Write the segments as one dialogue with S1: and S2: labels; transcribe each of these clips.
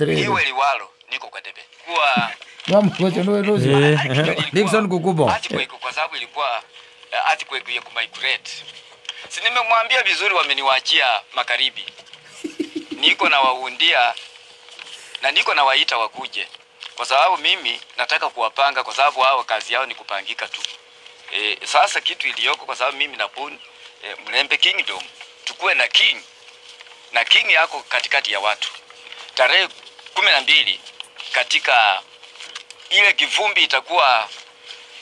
S1: Iwe liwalo niko kwa debe. Kwa
S2: Nixon Kukubo.
S1: Earthquake kwa sababu ilikuwa earthquake ya kumigrate. Si nimemwambia vizuri, wameniwaachia makaribi. Niko na waundia na niko na waita wakuje. Kwa sababu mimi nataka kuwapanga, kwa sababu hao kazi yao ni kupangika tu. Sasa kitu iliyoko, kwa sababu mimi napuni Mlembe Kingdom tukue na king. Na king yako katikati ya watu. Tarehe 12 katika ile kivumbi itakuwa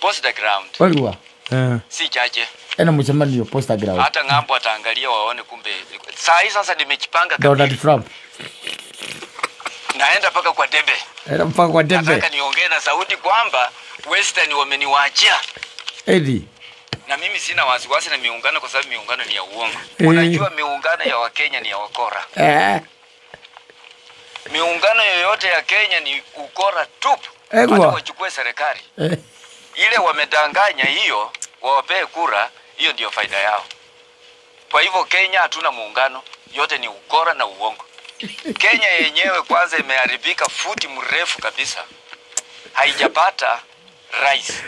S1: post ground.
S2: Walua.
S1: Si chache.
S2: Ena msemani yo post ground.
S1: Hata ngambo ataangalia waone kumbe. Saa hii sasa nimejipanga
S2: kabisa. Donald Trump.
S1: Naenda paka kwa debe.
S2: Naenda mpaka kwa debe.
S1: Nataka niongee na sauti kwamba Western wameniwaachia.
S2: Edi.
S1: Na mimi sina wasiwasi na miungano kwa sababu miungano ni ya uongo. Unajua miungano ya Wakenya ni ya wakora. Miungano yoyote ya Kenya ni ukora tupu. Hata wachukue serikali. Ile wamedanganya hiyo, wawapee kura, hiyo ndio faida yao. Kwa hivyo Kenya hatuna muungano, yote ni ukora na uongo. Kenya yenyewe kwanza imeharibika futi mrefu kabisa. Haijapata rais.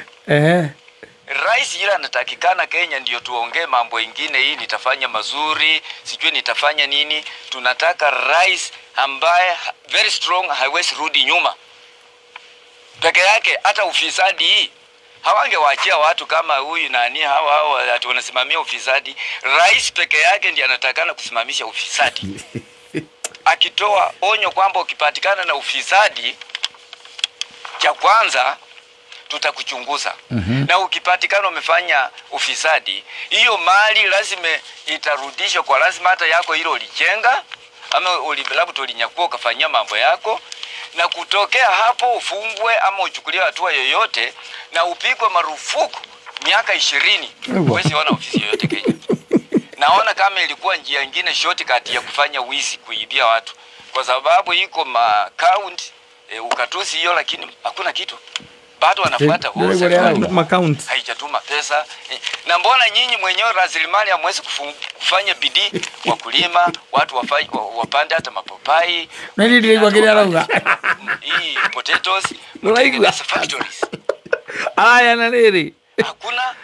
S1: Rais ila anatakikana Kenya ndio tuongee mambo ingine, hii nitafanya mazuri, sijui nitafanya nini. Tunataka rais ambaye very strong, haiwezi rudi nyuma. Peke yake hata ufisadi hii hawangewaachia watu kama huyu nani hawa watu wanasimamia ufisadi. Rais peke yake ndiye anatakana kusimamisha ufisadi. Akitoa onyo kwamba ukipatikana na ufisadi, cha kwanza tutakuchunguza. Na ukipatikana umefanya ufisadi, hiyo mali lazima itarudishwa kwa lazima, hata yako hilo ulijenga ama labda ulinyakua ukafanyia mambo yako, na kutokea hapo ufungwe ama uchukuliwe hatua yoyote na upigwe marufuku miaka 20. Huwezi ona ofisi yoyote Kenya. Naona kama ilikuwa njia nyingine shortcut ya kufanya wizi, kuibia watu, kwa sababu iko ma count ukatusi hiyo, lakini hakuna kitu. Bado wanafuata
S3: account
S1: haijatuma pesa. Na mbona nyinyi mwenyewe rasilimali hamwezi kufanya bidii wakulima, watu wapande hata mapapai.
S2: Nani ndio kwa arauga?
S1: Hii potatoes, mtengeneza factories.
S3: Aya na nini?
S1: Hakuna.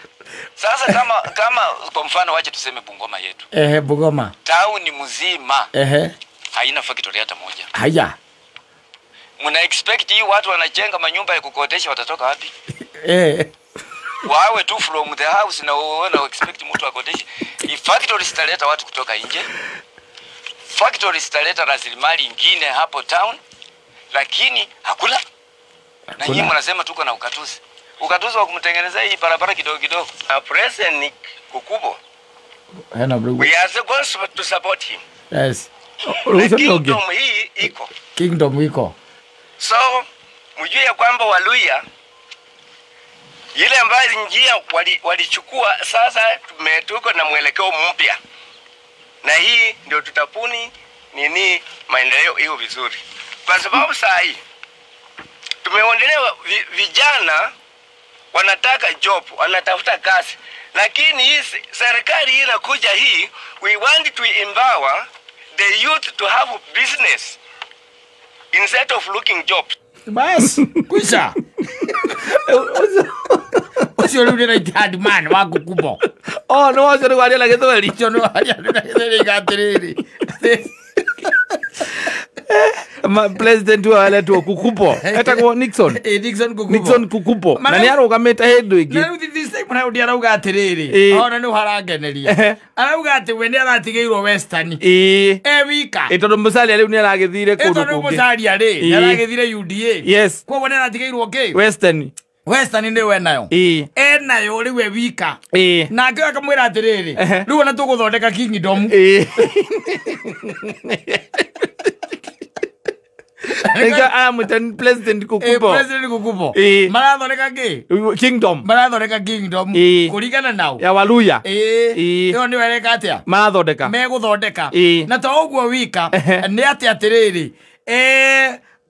S1: Sasa kama kwa mfano wacha tuseme Bungoma yetu.
S2: Bungoma.
S1: Town mzima. Haina factory hata moja.
S2: Haya.
S1: Muna expect hii watu wanajenga manyumba ya kukodesha watatoka wapi? Wawe tu from the house na wana expect mtu akodeshe. If factory zitaleta watu kutoka nje, factory zitaleta rasilimali nyingine hapo town, lakini hakuna. Na nyinyi mnasema tuko na ukatuzi. Ukatuzi wa kumtengenezea hii barabara kidogo kidogo.
S4: President Kukubo. We are supposed to support him.
S2: Yes.
S4: Kingdom hii iko.
S2: Kingdom iko.
S4: So, mjue ya kwamba Waluya ile ambayo njia walichukua sasa tuko na mwelekeo mpya. Na hii ndio tutapuni nini maendeleo hiyo vizuri. Kwa sababu saa hii tumeondelea vijana wanataka job, wanatafuta kazi. Lakini hii serikali hii inakuja hii, we want to empower the youth to have business instead of looking jobs.
S2: Bas, kwisha. Ucio rĩu nĩ right hand man wa Kukubo.
S3: Oh, no ũcio nĩ waria na Gĩthweri.
S2: Ũcio nĩ waria na Gĩthweri atĩrĩrĩ.
S3: Ma president wa aletwo Kukubo. Etagwo Nixon.
S2: Nixon Kukubo.
S3: Nixon Kukubo. Na nĩ arũgamĩte hĩndĩ ĩngĩ.
S2: Na rĩu this time na ũndĩ arauga atĩrĩrĩ. Ona nĩ harangeneria. Arauga atĩ we nĩ aratigĩirwo Western. Wika.
S3: Tondũ Musalia rĩu nĩ aragĩthire kũndũ kũngĩ.
S2: Tondũ Musalia rĩ nĩ aragĩthire UDA.
S3: Yes.
S2: Koguo nĩ aratigĩirwo kĩ?
S3: Western.
S2: Western nĩ we nayo. Enayo rĩu e wika. Nake akamwĩra atĩrĩrĩ, rĩu ona tũgũthondeka kingdom.
S3: Ega aramwĩta President Kukubo.
S2: President Kukubo. Marathondeka kĩ?
S3: Kingdom.
S2: Marathondeka kingdom. Kũringana nao.
S3: Ya Waluya.
S2: Ĩyo nĩ wereka atĩa?
S3: Marathondeka.
S2: Megũthondeka. Na to ũguo wika nĩ atĩ atĩrĩrĩ,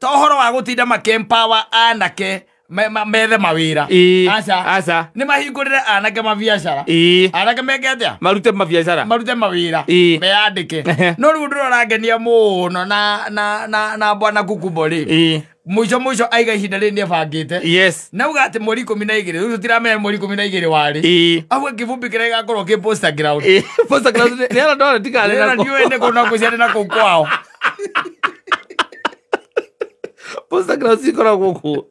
S2: to ũhoro wa gũtinda makĩempower anake Methe mawira. Aca.
S3: Aca.
S2: Nĩ mahingũrĩre anake mabiacara. Anake meke atĩa?
S3: Marute mabiacara.
S2: Marute mawira. Meyandĩke. No rĩu ndũrorangenia mũno na bwana Kukumbo rĩ. Mũico mũico aiga ihinda rĩrĩ nĩebangĩte.
S3: Yes.
S2: Nauga atĩ mweri 12 rĩu tũtiramenya mweri 12 warĩ. Auga kĩbumbi kĩrĩa gĩgakorwo kĩ poster ground.
S3: Poster ground nĩ ara ndore tikarĩ
S2: nako. Ndiũĩ nĩ kũ no ngwĩciria nĩ na kũu kwao.
S3: Poster ground cikoragwo kũ?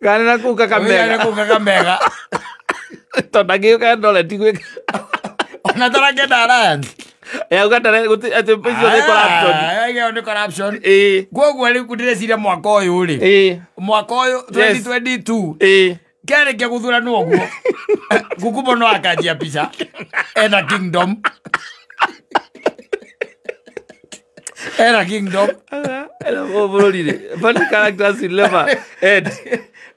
S3: Kana na kũu Kakamega.
S2: Nĩ kũu Kakamega.
S3: Tondũ angĩũka ndore tigwĩka.
S2: Ona tarakenda alliance.
S3: Auga atĩ icio nĩ corruption.
S2: Ĩyo nĩ corruption. Kwoguo rĩu ndĩreciria mwaka ũyũ rĩ. Mwaka ũyũ 2022. Kĩarĩkia gũthurano ũguo. Kukumbo no akanjia picha. Ena kingdom. Ena kingdom.
S3: Ena bũrũri rĩ. Funny characters will never end.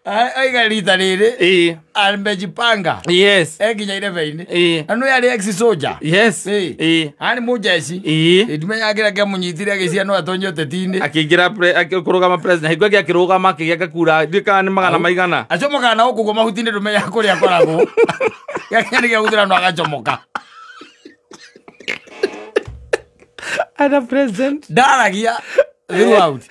S2: Aiga rita rĩrĩ. Amejipanga.
S3: Yes.
S2: Ekinya irebe-inĩ. Na nĩ yarĩ ex soldier.
S3: Yes.
S2: Arĩ mũjeshi. Ndimenyaga kĩrĩa kĩamũnyitire agĩciria no atonye ũteti-inĩ.
S3: Akĩingĩra kũrũgama president. Hingo ĩngĩ akĩrũgama akĩgĩa gakura ndiũĩ kana nĩ magana maigana.
S2: Acomokaga na gũkũ ũguo mahuti-inĩ ndũmenyaga kũrĩa akoragwo. Gĩakinya nĩ gĩa gũthurano agacomoka.
S3: Ana president.
S2: Ndaragia throughout.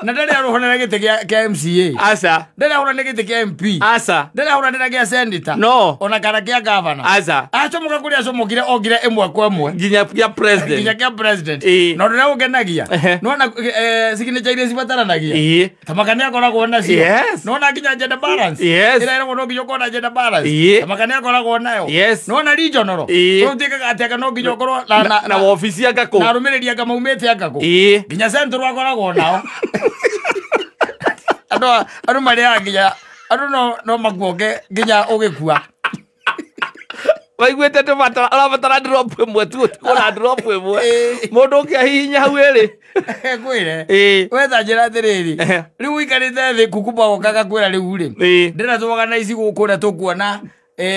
S2: Na ndarĩ arũhanĩra gĩtĩ kĩa MCA.
S3: Aca.
S2: Ndarĩ ahũranĩra gĩtĩ kĩa MP.
S3: Aca.
S2: Ndarĩ ahũranĩra gĩa senator.
S3: No.
S2: Ona kana kĩa governor.
S3: Aca.
S2: Acomoka kũrĩa acomokire ongire ĩmwe kwa ĩmwe.
S3: Nginya kĩa president.
S2: Nginya kĩa president. Na ũndũ ũrĩa ũngenagia. Nĩwona signature iria cibataranagia. Tamaka nĩakoragwo nacio.
S3: Yes.
S2: Nĩwona nginya gender balance.
S3: Yes.
S2: Ĩrĩa ĩragwo no nginya ũkorwo na gender balance. Tamaka nĩakoragwo nayo.
S3: Yes.
S2: Nĩwona regional. Tũtuĩkaga atĩ anga no nginya ũkorwo
S3: na wabici anga kũ.
S2: Na arũmĩrĩri anga maumĩte anga kũ. Nginya central akoragwo nao. Andũ marĩaga nginya andũ no makuonge nginya ũgĩkua.
S3: Waiguĩte atĩ ũrabatara drop ĩmwe tu ũtigũra drop ĩmwe. Mũndũ ũngĩ ahihinya hau ĩrĩ.
S2: Ngwĩre. Wetha njĩra atĩrĩrĩ. Rĩu ũikarĩte thĩ Kukumbo agoka agakwĩra rĩu rĩ. Ndĩrenda tũgana ici gũkũ ũrĩa tũkuona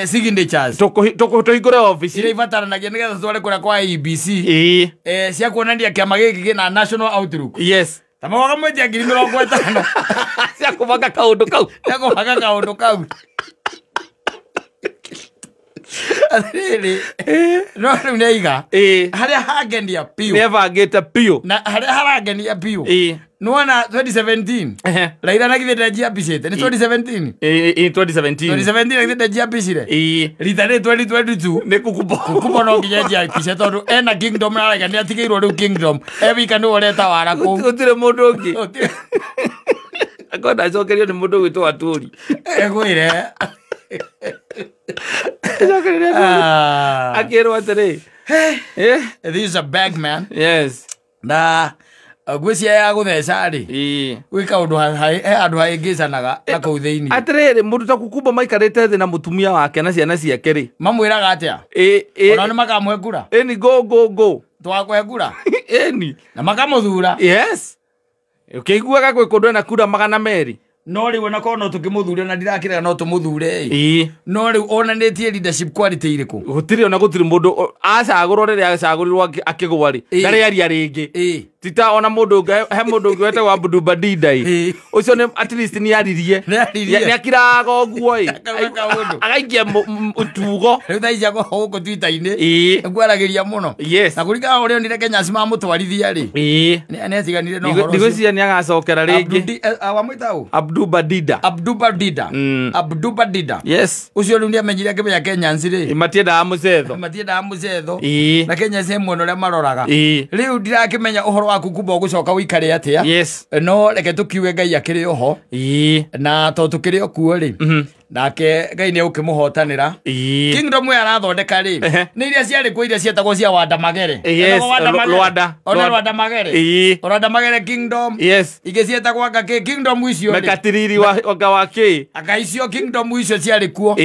S2: signatures.
S3: Tũhingũre obici.
S2: Iria ibataranagia nĩgetha tũtware kũrĩa kwa IEBC. Cia kuonania kĩama gĩkĩ kĩna national outlook.
S3: Yes.
S2: Ta mawakamwĩtia 50,000.
S3: Cia kũbanga kaũndũ kau.
S2: Cia kũbanga kaũndũ kau. Atĩrĩrĩ. No rĩu nĩaiga. Harĩa hangenia biũ.
S3: Nĩebangĩte biũ.
S2: Na harĩa harangenia biũ. Nĩwona 2017. Raila na githĩ ndenjiambicĩte. Nĩ 2017?
S3: 2017.
S2: 2017 na githĩ ndenjiambicire. Rita rĩrĩ 2022.
S3: Nĩ Kukumbo.
S2: Kukumbo no nginya enjiambice tondũ ena kingdom na araiga nĩatigĩirwo rĩu kingdom. E wika nĩwe ũretawara kũu.
S3: Gũtirĩ mũndũ ũngĩ. Akorwo ndacokerio nĩ mũndũ ũgwĩtwo Atũri.
S2: Ngwĩre.
S3: Akĩrwo atĩrĩ.
S2: This is a bag man.
S3: Yes.
S2: Na ngwĩciria ya gũtheca rĩ. Gwĩ kaũndũ he handũ hahĩngĩcanaga na kũu thĩinĩ.
S3: Atĩrĩrĩ mũndũ ta Kukumbo maikarĩte thĩ na mũtumia wake na ciana ciake rĩ.
S2: Mamwĩraga atĩa? Onao nĩ makamũhe kura?
S3: Ĩni go go go.
S2: Twakũhe kura?
S3: Ĩni.
S2: Na makamũthura?
S3: Yes. Ũkĩiguaga gwĩ kũndũ ena kura 200.
S2: No rĩu ona korwo no tũkĩmũthure na ndirakĩrega no tũmũthure ĩ. No rĩu onanĩtie leadership quality irĩkũ?
S3: Gũtirĩ ona gũtirĩ mũndũ acagũrwo rĩrĩa acagũrirwo akĩgwa rĩ. Ndarĩ aria rĩngĩ. Tita ona mũndũ ũngĩ he mũndũ ũngĩ wetagwo Abdu Badida ĩ. Ũcio nĩ at least nĩ aririe. Nĩ akiraga ũguo ĩ. Agaikia tugo.
S2: Rĩu thaa ici akoragwo gũkũ Twitter-inĩ. Nĩkwaragĩria mũno.
S3: Yes.
S2: Na kũringana na ũrĩa onire Kenyans mamũtwarithia rĩ. Nĩatiganire na ũhoro ũcio.
S3: Ndigwĩciria nĩagacokera rĩngĩ.
S2: Wamwĩta ũ?
S3: Abdu Badida.
S2: Abdu Badida. Abdu Badida.
S3: Yes.
S2: Ũcio rĩu nĩamenyire akĩmenya Kenyans rĩ.
S3: Matiendaga mũcetho.
S2: Matiendaga mũcetho. Na Kenyans he mwena ũrĩa maroraga. Rĩu ndirakĩmenya ũhoro wa Kukumbo ũgũcoka ũikare atĩa.
S3: Yes.
S2: No reke tũkiuge Ngai akĩrĩ oho. Na tondũ tũkĩrĩ o kuo rĩ. Nake Ngai nĩ egũkĩmũhotanĩra. Kingdom ĩyo arathondeka rĩ. Nĩ iria ciarĩ kuo iria cietagwo cia Wanda Magere.
S3: Yes. Lwanda.
S2: Ona Lwanda Magere. Lwanda Magere kingdom.
S3: Yes.
S2: Ingĩ cietagwo anga kĩ kingdom icio rĩ.
S3: Mekatiriri wa wa kĩ.
S2: Anga icio kingdom icio ciarĩ kuo.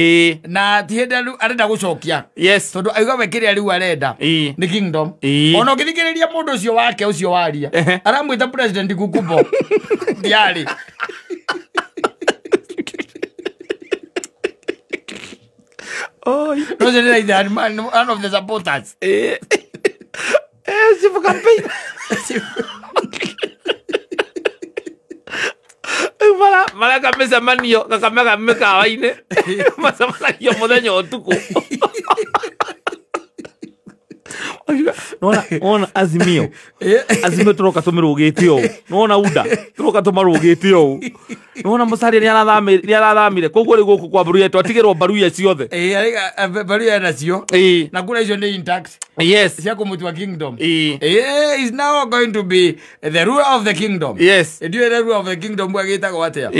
S2: Na ti hĩndĩ rĩu arenda gũcokia.
S3: Yes.
S2: Tondũ auga we kĩrĩa rĩu arenda. Nĩ kingdom. Ona ũngĩthikĩrĩria mũndũ ũcio wake ũcio waria. Aramwĩta president Kukumbo. Ndiarĩ.
S3: Oh,
S2: no, one of the supporters.
S3: Chief campaign. Mareka mĩcemanio Kakamega mĩkawa-inĩ. Macemanagio mũthenya ũtukũ. Nona Azimio. Azimio tũroka tũmĩrũgĩte ũũ. Nona UDA tũroka tũmarũgĩte ũũ. Nona Musalia nĩarathamire. Koguo rĩu gũkũ kwa Baruya twatigĩrwo Baruya ciothe.
S2: Baruya nacio. Na kura icio nĩ intact.
S3: Yes.
S2: Cia kũmũtua kingdom. Is now going to be the ruler of the kingdom.
S3: Yes.
S2: Ndiũĩ the ruler of the kingdom gwagĩtagwo atĩa?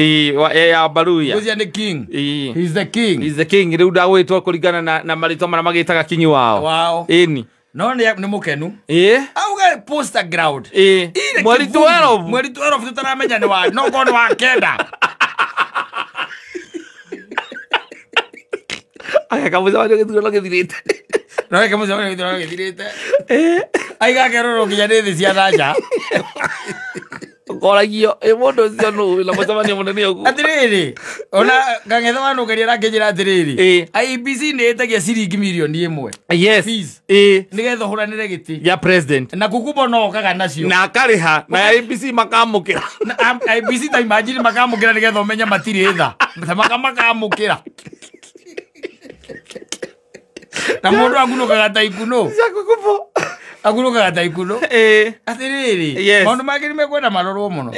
S3: Ya Baruya.
S2: Ũcio nĩ king. He's the king.
S3: He's the king. Rĩu ndagwĩtwo kũringana na marĩtwa marĩa magĩtaga kinyi wao. Ĩni.
S2: No nĩ mũkenu. Auga poster ground.
S3: Mweri 12.
S2: Mweri 12 tũtaramenya nĩ wa no korwo nĩ wa kenda.
S3: Ageka mũcemanio gĩthurano gĩthirĩte.
S2: No eke mũcemanio gĩthurano gĩthirĩte. Aiga kerorwo nginya nĩ thĩ cia nanja.
S3: Ũkoragio mũndũ ũcio nũ wĩna mũcemanio mũnene ũguo.
S2: Atĩrĩrĩ, ona Kang'ethe wa Nũngari arakĩnjĩra atĩrĩrĩ, IEBC nĩ ĩtagia ciringi mirioni 1.
S3: Yes.
S2: Fees. Nĩgetha ũhũranĩre gĩtĩ
S3: ya president.
S2: Na Kukubo no okaga nacio.
S3: Na akarĩha na IEBC makamũkĩra.
S2: IEBC ta imagine makamũkĩra nĩgetha ũmenye matirĩ tha. Makamũkĩra. Na mũndũ agunũkaga ta ikuno.
S3: Cia Kukubo.
S2: Agunũkaga ta ikuno. Atĩrĩrĩ, maũndũ mangĩ nĩ mekwenda marorwo mũno.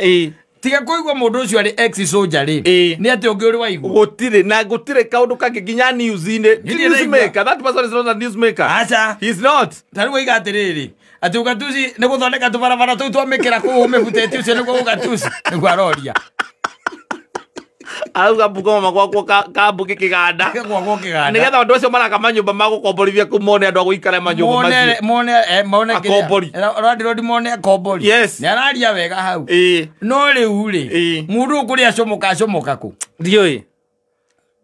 S2: Tiga kũigua mũndũ ũcio arĩ ex soldier rĩ, nĩ atĩ ũngĩ ũrĩ waigua.
S3: Gũtirĩ na gũtirĩ kaũndũ kangĩ nginya news-inĩ. Newsmaker, that person is not a newsmaker.
S2: Aca.
S3: He's not.
S2: Ta rĩu oiga atĩrĩrĩ, atĩ ũgatuci nĩ gũthondeka tũbarabara tũu twamĩkĩra kũu ũmĩhutĩtie ũcio nĩguo ũgatuci nĩguo aroria.
S3: Arauga Bungoma gwakwo kambuki kĩganda.
S2: Gwakwo kĩganda.
S3: Nĩgetha andũ acio maraka manyũmba ma gũkomborithia kũu mone andũ a gũikara manyũmba macio.
S2: Mone
S3: akombori.
S2: Landlord mone akombori.
S3: Yes.
S2: Nĩ araria wega hau. No rĩu rĩ, mũndũ ũkũrĩa acomoka acomoka kũ?
S3: Ndiũĩ.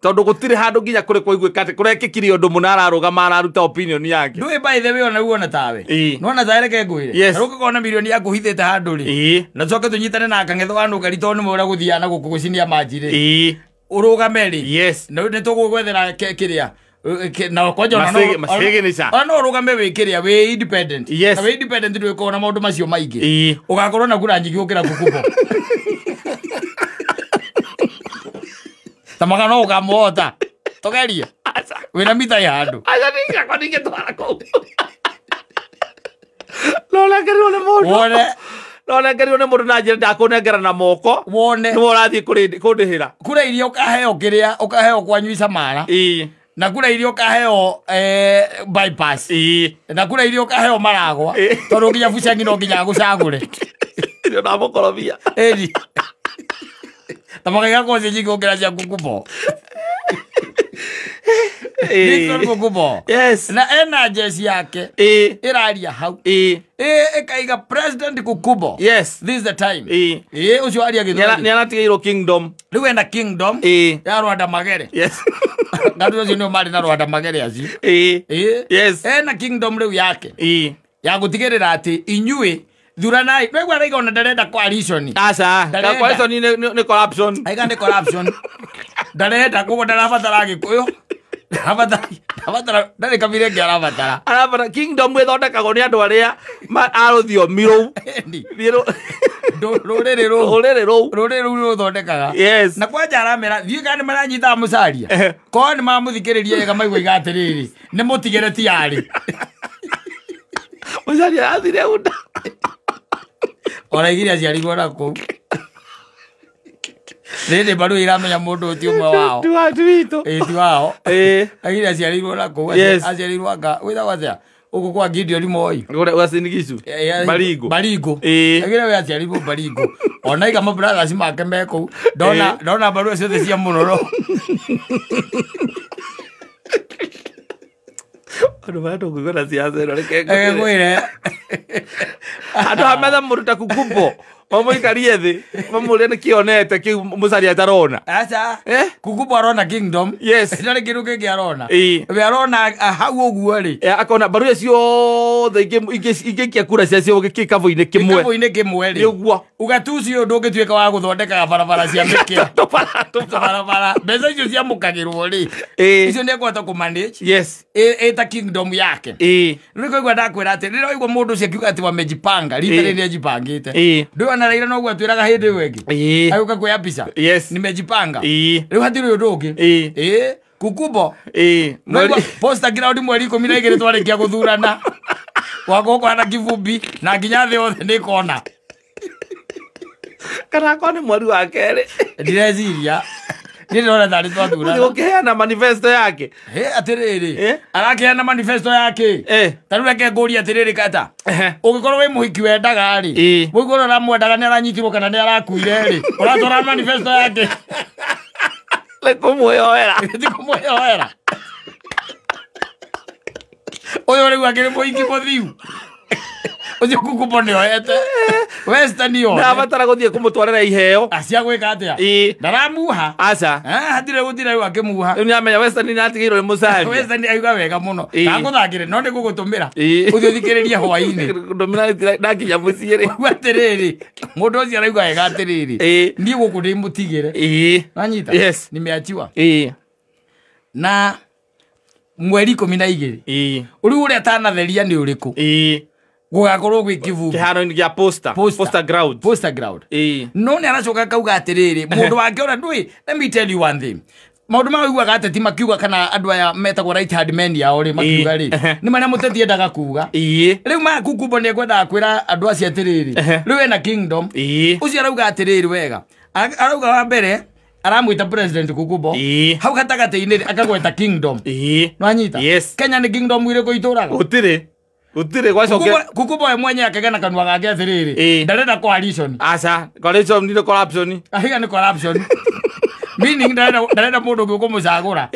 S3: Tondũ gũtirĩ handũ nginya kũrĩ kwaiguĩka atĩ kũrekĩkire ũndũ mũna ararũgama araruta opinion yake.
S2: Ndũĩ by the way ona rĩu ona tawe. Nĩwona tawe reke ngwĩre.
S3: Yes.
S2: Na rĩu ũngĩkorwo na mirioni yaku ũhithĩte handũ rĩ. Na tũcoke tũnyitane na Kang'ethe wa Nũngari tondũ nĩwe ũrĩa gũthiaga na gũkũ gũcinia manji rĩ. Ũrũgame rĩ.
S3: Yes.
S2: Na nĩ tũgũgwethera kĩrĩa. Na kwanja ona no ũrũgame wĩ kĩrĩa wĩ independent.
S3: Yes.
S2: Na wĩ independent ndũgĩkorwo na maũndũ macio maingĩ. Ũgakorwo na kura nyingĩ gũkĩra Kukubo. Tamaga no ũkamũhota. Tũgerie. Wĩna mita ya handũ.
S3: Aca ningĩakwa ningĩtwara kũu. No nengerirwo nĩ mũndũ.
S2: Wone.
S3: No nengerirwo nĩ mũndũ na njĩra ndakũnengera na moko.
S2: Wone.
S3: Nĩwe ũrathiĩ kũndĩhĩra.
S2: Kura iria ũkaheo kĩrĩa ũkaheo kwanyu Isamara. Na kura iria ũkaheo bypass. Na kura iria ũkaheo Maragwa. Tondũ nginya Buchangi no nginya agũcagũre.
S3: Ndio ndamũkorobia.
S2: Ĩni. Tamaga igakorwo ciĩ nyingĩ gũkĩra cia Kukubo. Nixon Kukubo.
S3: Yes.
S2: Na ena jeci yake. Ĩraria hau. Ĩkaiga President Kukubo.
S3: Yes.
S2: This is the time. Ũcio aria Gĩthweri.
S3: Nĩ aratigĩirwo kingdom.
S2: Rĩu ena kingdom. Ya Rwanda Magere.
S3: Yes.
S2: Ngandũ acio nĩo marĩ na Rwanda Magere acio.
S3: Yes.
S2: Ena kingdom rĩu yake. Ya gũtigĩrĩra atĩ inyuĩ thuranai. Rĩu araiga ona ndarenda coalition.
S3: Aca. Coalition nĩ corruption.
S2: Aiga nĩ corruption. Ndarenda koguo ndarabatara Gĩkũyũ. Ndabatara ndarĩ kabira ĩngĩ arabatara.
S3: Arabatara kingdom ĩthondekagwo nĩ andũ arĩa a rũthiomi rũu.
S2: Rũrĩrĩ rũu.
S3: Rũrĩrĩ rũu.
S2: Rũrĩrĩ rũu rũthondekaga.
S3: Yes.
S2: Na kwanja aramera thiĩ kana nĩ maranyitaga Musalia. Korwo nĩ mamũthikĩrĩria wega maigua iga atĩrĩrĩ, nĩ mũtigĩre tiarĩ.
S3: Musalia arathire UDA.
S2: Oraigire aciarirwo na kũu. Rĩrĩ barua iramenya mũndũ ti ũmwe wao.
S3: Ti witũ.
S2: Ti wao. Aigire aciarirwo na kũu. Aciarirwo anga wĩtagwo atĩa? Gũkũ kwa Gideon Moi.
S3: Uasin Gishu. Baringo.
S2: Baringo. Aigire we aciarirwo Baringo. Ona iga ma brothers make me kũu. Ndona barua ciothe cia mũroro.
S3: Andũ marĩa tũkũigua na siasa ĩno reke
S2: ngwĩre.
S3: Andũ hametha mũndũ ta Kukubo mamũikarie thĩ mamũrie nĩkĩ onete kĩu Musalia atarona.
S2: Aca. Kukubo arona kingdom.
S3: Yes.
S2: Ndarĩ kĩndũ kĩngĩ arona. We arona hau ũguo rĩ.
S3: Akona barua ciothe ingĩikia kura ciacio gĩkabũ-inĩ kĩmwe.
S2: Gĩkabũ-inĩ kĩmwe rĩ.
S3: Ũguo.
S2: Ugatuci ũyũ ndũngĩtuĩka wa gũthondekaga barabara cia mĩkĩra. Tũbarabara. Mbeca icio ciamũkagĩrwo rĩ. Icio nĩ ekũhota kũ-manage.
S3: Yes.
S2: Ĩta kingdom yake. Rĩu nĩkũigua ndakwĩra atĩ rĩrĩa waigua mũndũ ũcio akiuga atĩ wamejipanga, rita rĩrĩ nĩejipangĩte. Ndũĩ na Raila noguo atwĩraga hĩndĩ ĩyo ĩngĩ. Agĩũka kwĩya mbica.
S3: Yes.
S2: Nimejipanga. Rĩu hatirĩ ũndũ ũngĩ. Kukubo. Posta ground mweri 12 twarĩkia gũthurana. Wagũkwa na kivumbi na nginya thĩ yothe nĩkona.
S3: Kana kwa nĩ mweri wa kerĩ.
S2: Ndireciria. Niĩ ndĩrona tarĩ twathurana.
S3: Ũkĩheana manifesto yake.
S2: Atĩrĩrĩ. Arakĩheana manifesto yake. Ta rĩu reke ngũrie atĩrĩrĩ kata. Ũngĩkorwo wĩ mũhiki wendaga rĩ. Mũhiki ũrĩa ũramwendaga nĩ aranyitirwo kana nĩ arakuire rĩ. Ũratwara manifesto yake.
S3: Nĩ kũmwĩyoera.
S2: Ti kũmwĩyoera. Ũyũ rĩu akĩrĩ mũhiki mũthiu. Ũcio Kukubo nĩoete. Western yothe.
S3: Ndabatara gũthiĩ kũmũtwarĩra iheo.
S2: Acia gwĩka atĩa? Ndaramuha.
S3: Aca.
S2: Hatirĩ gũtira rĩu akĩmuha.
S3: Rĩu nĩamenya Western nĩatigĩirwo nĩ mũcaria.
S2: Western auga wega mũno. Ndagũthakĩre no nĩngũgũtũmĩra. Ũthiĩ ũthikĩrĩrie hwaĩ-inĩ.
S3: Ndũmĩra ndakinya mũciĩ rĩ.
S2: Auga atĩrĩrĩ, mũndũ ũcio arauga wega atĩrĩrĩ. Niĩ gũkũ ndĩmũtigĩre. Wanyita?
S3: Yes.
S2: Nimeachiwa. Na mweri 12. Rĩu ũrĩa atanatheria nĩ ũrĩkũ? Gũgakorwo gwĩ kivumbi.
S3: Kĩharo-inĩ gĩa posta. Posta ground.
S2: Posta ground. No nĩ aracoka akauga atĩrĩrĩ, mũndũ wake ũrĩa ndũĩ, let me tell you one thing. Maũndũ maya ũiguaga ateti makiuga kana andũ aya metagwo right hand men ao rĩ makiuga rĩ, nĩ marĩa mũteti endaga kuga. Rĩu maya Kukubo nĩ ekwendaga kwĩra andũ acio atĩrĩrĩ, rĩu ena kingdom. Ũcio arauga atĩrĩrĩ wega. Arauga wa mbere aramwĩta president Kukubo. Hau gatagatĩ-inĩ akagweta kingdom. Nĩwanyita?
S3: Yes.
S2: Kenya nĩ kingdom ĩrĩkũ itũraga?
S3: Gũtirĩ. Gũtirĩ gwacoke.
S2: Kukubo we mwenye akegana kanua gake atĩrĩrĩ, ndarenda coalition.
S3: Aca, coalition nĩ corruption.
S2: Ahiga nĩ corruption. Meaning ndarenda mũndũ ũngĩ ũkũmũcagũra.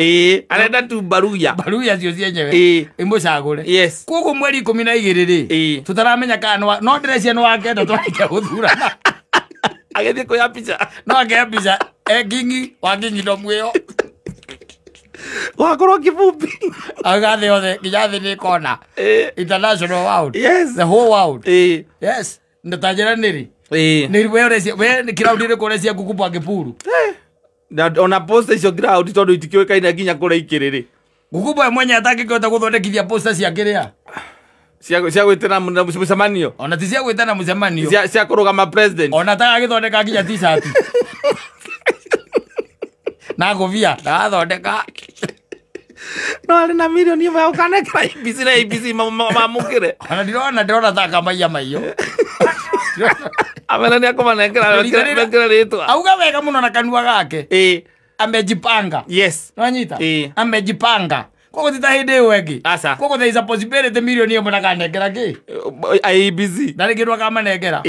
S3: Arenda tu baruya.
S2: Baruya cio cienyewe. Imũcagũre.
S3: Yes.
S2: Koguo mweri 12 rĩ, tũtaramenya kana no ndĩrecia nĩ wa kenda twarĩkia gũthurana.
S3: Agĩthiĩ kuoya mbica.
S2: No akĩoya mbica e kingi wa kingdom ĩyo.
S3: Wakorwo kivumbi.
S2: Auga thĩ yothe nginya thĩ nĩkona. International world.
S3: Yes.
S2: The whole world. Yes. Ndatanjĩra nĩrĩ. Nĩrĩ we ũrecia we ground ĩrĩkũ ũrecia Kukubo akĩburu?
S3: Ona posta icio ground tondũ itikĩũĩkaine nginya kũrĩa ikĩrĩ rĩ.
S2: Kukubo we mwenye atangĩkĩhota gũthondekithia posta cia kĩrĩa?
S3: Cia gwĩtana mũcemanio.
S2: Ona ti cia gwĩtana mũcemanio.
S3: Cia kũrũgama president.
S2: Ona atagagĩthondeka nginya t-shirt. Na ngũbia ndagathondeka.
S3: No arĩ na mirioni ĩmwe ya gũkanekera ABC na ABC mamũkĩre.
S2: Ona ndĩrona ta akamaiya maiyo.
S3: Amena nĩ akũmanengera mekĩre rĩtwa.
S2: Auga wega mũno na kanua gake. Amejipanga.
S3: Yes.
S2: Nĩwanyita? Amejipanga. Koguo ti ta hĩndĩ ĩyo ĩngĩ.
S3: Aca.
S2: Koguo there is a possibility mirioni ĩmwe ndakanengera kĩ?
S3: IEBC.
S2: Ndarĩ kĩndũ akamanengera.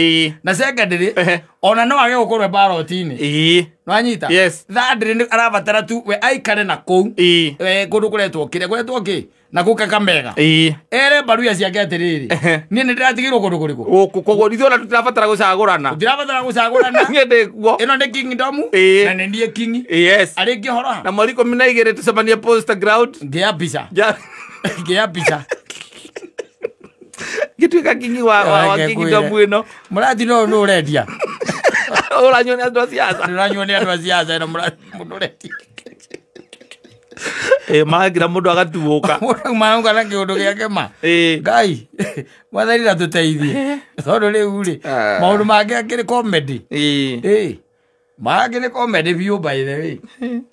S2: Na secondary, ona no age gũkorwo e ballot-inĩ. Nĩwanyita?
S3: Yes.
S2: Thirdly, nĩ arabatara tu we aikare na kũu. Kũndũ kũretwo kĩrĩa kũretwo kĩ? Na kũu Kakamega. Ere baruya ciake atĩrĩrĩ, niĩ nĩ ndĩratigĩrwo kũndũ kũrĩkũ?
S3: Gũkũ koguo ithuĩ ona tũtirabatara gũcagũrana.
S2: Tũtirabatara gũcagũrana.
S3: Niĩ ndĩ kuo.
S2: Ĩno nĩ kingdom. Na nĩ niĩ king.
S3: Yes.
S2: Arĩngĩ ũhoro ha?
S3: Na mweri 12 tũcemanie posta ground.
S2: Ngĩya mbica. Ngĩya mbica.
S3: Gĩtuĩka kingi wa kingdom ĩno.
S2: Mũrathi no nũ ũrendia.
S3: Ũranyuo nĩ andũ a siasa.
S2: Ũranyuo nĩ andũ a siasa ĩno mũrathi mũndũ ũrendia.
S3: Maragira mũndũ agatuũka.
S2: Mũndũ marauga na kĩũndũ gĩake ma. Ngai, Mwathani na tũteithie. Tondũ rĩu rĩ, maũndũ mangĩ akĩrĩ comedy. Mangĩ nĩ comedy biũ by the way.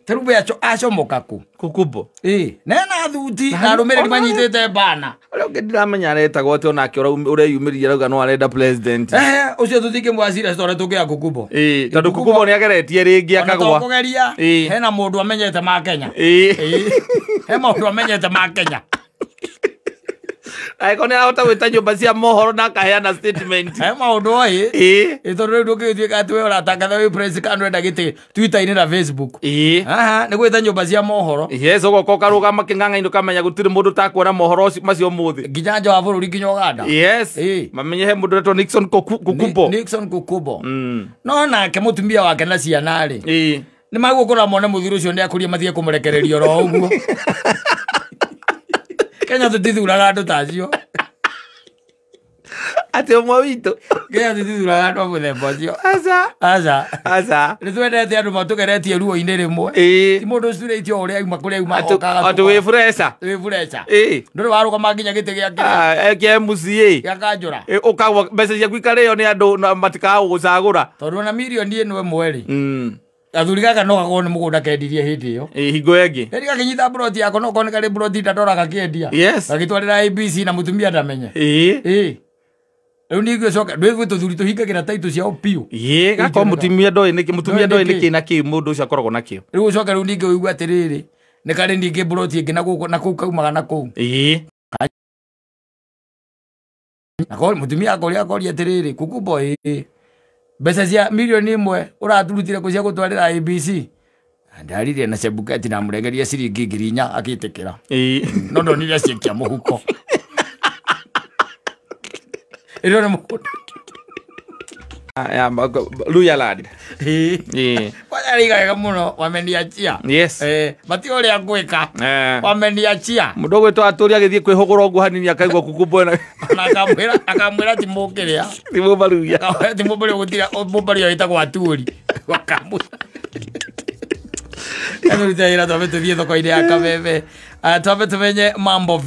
S2: Ta rĩu we acomoka kũ?
S3: Kukubo.
S2: Nena thuti na arũmĩrĩri manyitĩte bana.
S3: Ũrĩa ũngĩ ndiramenya aretagwo atĩ onake ũreyumĩririe arauga no arenda president.
S2: Ũcio tũtingĩmwacira tondũ tũngĩoya Kukubo.
S3: Tondũ Kukubo nĩageretie rĩngĩ akagwa.
S2: Ona to kũgeria, hena mũndũ amenyete ma Kenya. He maũndũ amenyete ma Kenya.
S3: Angĩkorwo nĩarahota gwĩta nyũmba cia mohoro na akaheana statement.
S2: He maũndũ oĩ. Tondũ rĩu ndũngĩgĩtuĩka atĩ we ũratangatha wĩ press kana ũrenda gĩtĩ Twitter-inĩ na Facebook. Aha, nĩ gwĩta nyũmba cia mohoro.
S3: Yes, ũgoka ũkarũgama kĩng'ang'a-inĩ ũkamenya gũtirĩ mũndũ ũtakuona mohoro macio ũmũthĩ.
S2: Nginya nja wa bũrũri nginya Uganda.
S3: Yes. Mamenye he mũndũ ũretwo Nixon Kukubo.
S2: Nixon Kukubo. No nake mũtumia wake na ciana rĩ. Nĩ magũkũra mone mũthuri ũcio nĩakũria mathiĩ kũmũrekereria oro ũguo. Kenya tũtithuraga andũ ta acio.
S3: Atĩ ũmwe witũ.
S2: Kenya tũtithuraga andũ a mũthemba ũcio.
S3: Aca.
S2: Aca.
S3: Aca.
S2: Nĩ twendete andũ matũgeretie ruo-inĩ rĩmwe.
S3: Ĩĩ.
S2: Ti mũndũ ũcurĩtio ũrĩa auma kũrĩa auma
S3: Atĩ
S2: okaga
S3: atĩ wĩ freca.
S2: wĩ fureca.
S3: Ĩĩ.
S2: Ndũrĩ warũgama nginya gĩtĩ gĩa kĩrĩa
S3: Ah, kĩa MCA.
S2: gĩa kanjũra.
S3: Ĩ, ũkagwa mbeca ciaku ikarĩo nĩ andũ na matikaga gũgũcagũra.
S2: Tondũ ona mirioni ĩno ĩmwe rĩ,
S3: Mm.
S2: gathuri gaka no gakorwo nĩ mũgũnda kendirie hĩndĩ ĩyo.
S3: Ĩ, hingo ĩngĩ.
S2: Rĩrĩ gakĩnyita mburoti yako no korwo nĩ karĩ mburoti ndandora gakĩendia.
S3: Yes.
S2: Gagĩtwarĩra ABC na mũtumia ndamenye.
S3: Ĩĩ.
S2: Ĩĩ. Rĩu ningĩ ũcoke ndwĩgue tũthuri tũhingagĩra taitũ ciao biũ.
S3: Ĩĩ, gakorwo mũtumia ndoĩ nĩkĩ mũtumia
S2: Ndoĩ
S3: ndoĩ
S2: nĩkĩ.
S3: nĩkĩ na kĩ mũndũ ũcio akoragwo nakĩo.
S2: Rĩu ũcoke rĩu ningĩ ũigue atĩrĩrĩ, nĩ karĩ ningĩ mburoti ĩngĩ na gũkũ na kũu kaumaga na kũu.
S3: Ĩĩ.
S2: Na korwo mũtumia akoria akoria atĩrĩrĩ, kukumbo ĩĩ, mbeca cia mirioni ĩmwe ũraturutire kũ cia gũtwarĩra ABC? Ndaririe na Chebukati na mũrengeria ciringi 4,000 akĩtĩkĩra.
S3: Ĩĩ.
S2: No ndonire cikia mũhuko. Ĩno nĩ mũgũnda.
S3: Ya, Luya Land.
S2: Ĩĩ.
S3: Ĩĩ.
S2: Kwanza rĩiga wega mũno wameniachia.
S3: Yes.
S2: Mati ũrĩa ngwĩka.
S3: Eh.
S2: Wameniachia.
S3: Mũndũ ũgwĩtwo atũri agĩthiĩ kwĩhũgũra ũguo hanini akaigua kukumbo na
S2: Na akamwĩra ti mũkĩrĩa.
S3: ti mũmaruya.
S2: Akamwĩra ti mũmbarĩ gũtira mũmbarĩ ũyũ wĩtagwo aturi. Wakamwĩra. Tũrute wĩra twambe tũthiĩ thoko-inĩ ya Kameme. Twambe tũmenye mambo.